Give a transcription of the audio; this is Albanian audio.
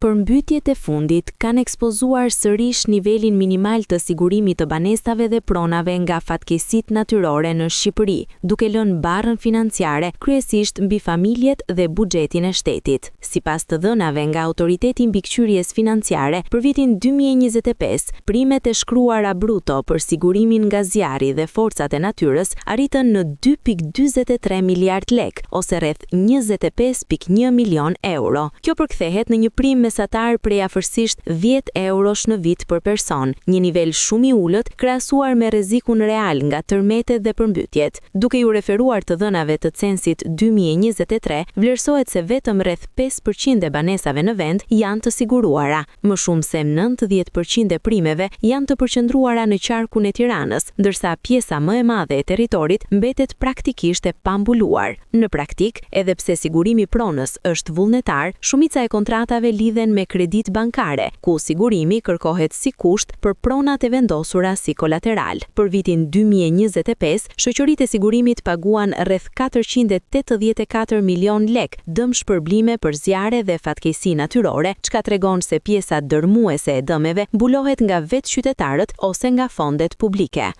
Përmbytjet e fundit kanë ekspozuar sërish nivelin minimal të sigurimit të banesave dhe pronave nga fatkeqësitë natyrore në Shqipëri, duke lënë barrën financiare kryesisht mbi familjet dhe buxhetin e shtetit. Sipas të dhënave nga Autoriteti i Mbikëqyrjes Financiare, për vitin 2025, primet e shkruara bruto për sigurimin nga zjarri dhe forcat e natyrës arritën në 2,43 miliardë lekë, ose rreth 25,1 milionë euro. Kjo përkthehet në një prim mesatar prej afërsisht 10 eurosh në vit për person, një nivel shumë i ulët krahasuar me rrezikun real nga tërmetet dhe përmbytjet. Duke iu referuar të dhënave të censit 2023, vlerësohet se vetëm rreth 5% e banesave në vend janë të siguruara. Më shumë se 90% e primeve janë të përqendruara në qarkun e Tiranës, ndërsa pjesa më e madhe e territorit mbetet praktikisht e pambuluar. Në praktikë, edhe pse sigurimi i pronës është vullnetar, shumica e kontratave lidhen me kreditë bankare, ku sigurimi kërkohet si kusht për pronat e vendosura si kolateral. Për vitin 2025, shoqëritë e sigurimit paguan rreth 484 milionë lekë dëmshpërblime për zjarre dhe fatkeqësi natyrore, çka tregon se pjesa dërmuese e dëmeve mbulohet nga vetë qytetarët ose nga fondet publike.